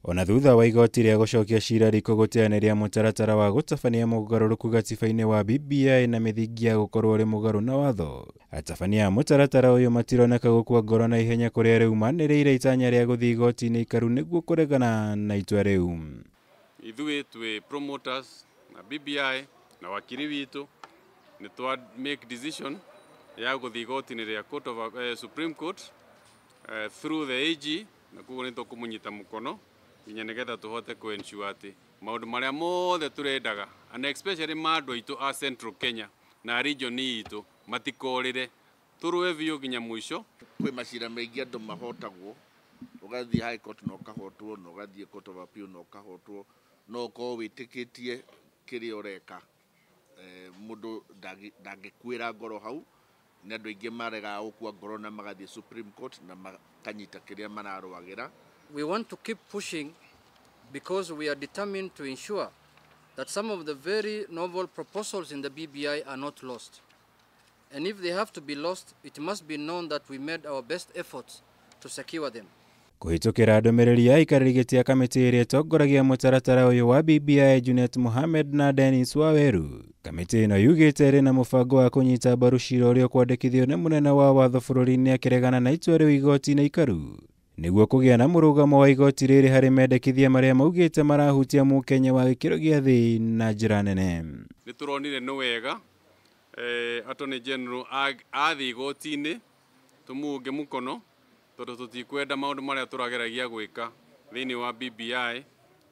Ona thutha wa igoti rĩa gũcokia cira riko gũteanĩria mũtaratara wa gũtabania mũgarũrũku gatiba-inĩ wa BBI na mĩthingi ya gũkorwo ũrĩ mũgarũ na watho. Atabania a mũtaratara ũyũ matironeka gũkua ngoro na ihenya kũrĩa rĩu manĩrĩire itanya rĩa gũthiĩ igoti-inĩ ikaru nĩguo kũregana na itua rĩu. Ithuĩ twĩ promoters na BBI na wakiri witũ nĩ twa make decision ya gũthiĩ igoti-inĩ rĩa Court of, Supreme Court through the AG, na koguo nĩ tũkũmũnyita mũkono nginya nĩgetha tũhote kũ ensure atĩ maũndũ marĩa mothe tũrendaga and especially ma andũ aitũ a Central Kenya na region itũ matikorĩre, tũrũe biũ nginya mũico. Kwĩ macira maingĩ andũ mahotagwo, ũgathiĩ High Court na ũkahotwo, na ũgathiĩ Court of Appeal na ũkahotwo, no ũkorwo wĩtĩkĩtie kĩrĩa ũreka. Mũndũ ndangĩkuĩra ngoro hau, nĩ andũ aingĩ maregaga gũkua ngoro na magathiĩ Supreme Court na makanyita kĩrĩa mararũagĩra. We want to keep pushing because we are determined to ensure that some of the very novel proposals in the BBI are not lost. And if they have to be lost, it must be known that we made our best efforts to secure them. Kũhĩtũkĩra ndũmĩrĩri ya aikarĩri gĩtĩ a kamĩtĩ ĩrĩa ĩtongoragia mũtaratara ũyũ wa BBI Junet Mohamed na Dennis Waweru, kamĩtĩ ĩno yugĩte ĩrĩ na mũbango wa kũnyita mbaru cira ũrĩa ũkwandĩkithio nĩ mũnene wa watho bũrũri-inĩ akĩregana na itua rĩu igoti-inĩ ikaru nĩguo kũgĩa na mũrũgamo wa igoti rĩrĩ harĩ mendekithia marĩa maugĩte marahutia mũkenya wa gĩkĩro gĩa thĩ na njĩra nene. Nĩ tũronire nĩ wega Attorney General athiĩ igoti-inĩ tũmũnge mũkono tondũ tũtikwenda maũndũ marĩa tũrageragia gwĩka thĩinĩ wa BBI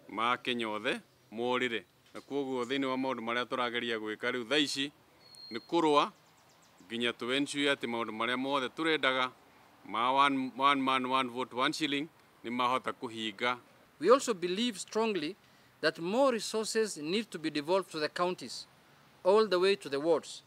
ma Kenya othe morĩre, na koguo thĩinĩ wa maũndũ marĩa tũrageria gwĩka rĩu thaa ici nĩ kũrũa nginya tũ ensure atĩ maũndũ marĩa mothe tũrendaga ma one man one vote one shilling nĩ mahota kũhinga. We also believe strongly that more resources need to be devolved to the counties, all the way to the wards.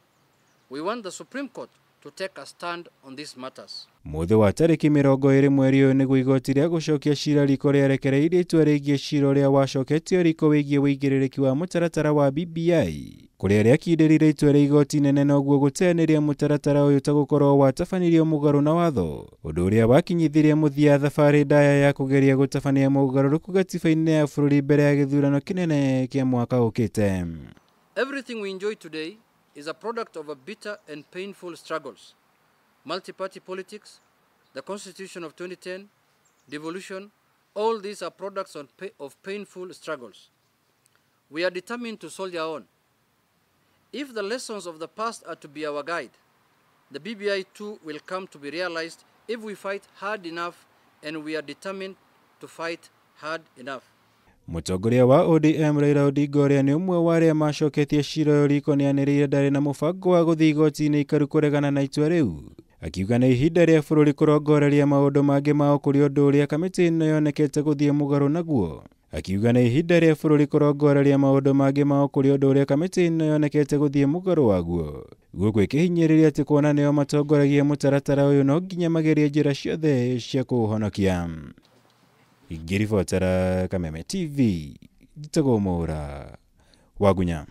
We want the Supreme Court to take a stand on these matters. Mũthĩ wa tarĩki 20 mweri ũyũ nĩguo igoti rĩa gũcokia cira riko rĩarekereirie itua rĩgiĩ cira ũrĩa wacoketio riko wĩgiĩ wĩigĩrĩrĩki wa mũtaratara wa BBI kũrĩa rĩakindĩrire itua rĩa igoti nene noguo gũteanĩria mũtaratara ũyũ ta gũkorwo watabanirio mũgarũ na watho, ũndũ ũrĩa wakinyithirie mũthia thabarĩ ndaya ya kũgeria gũtabania mogarũrũku gatiba-inĩ ya bũrũri mbere ya gĩthurano kĩnene kĩa mwaka ũkĩte. Everything we enjoy today is a product of a bitter and painful struggles. Multi-party politics, the Constitution of 2010, devolution, all these are products of painful struggles. We are determined to soldier on. If the lessons of the past are to be our guide, the BBI too will come to be realized if we fight hard enough, and we are determined to fight hard enough. Mũtongoria wa ODM Raila Odinga ũrĩa nĩ ũmwe wa arĩa macoketie cira ũyũ riko nĩanĩrĩire ndarĩ na mũbango wa gũthiĩ igoti-inĩ ikaru kũregana na itua rĩu, akiuga nĩ ihinda rĩa bũrũri kũrongoreria maũndũ mangĩ ma ũkũria ũndũ ũrĩa kamĩtĩ ĩno yonekete gũthiĩ mũgarũ naguo. Akiuga nĩ ihinda rĩa bũrũri kũrongoreria maũndũ mangĩ ma ũkũria ũndũ ũrĩa kamĩtĩ ĩno yonekete gũthiĩ mũgarũ waguo, gũkũ ĩkĩhinyĩrĩria atĩ kuona nĩo matongoragia mũtaratara ũyũ no nginya magerie njĩra ciothe cia kũũhonokia. Ngĩribotera Kameme TV, njĩtagwo Mwaura Wagunya.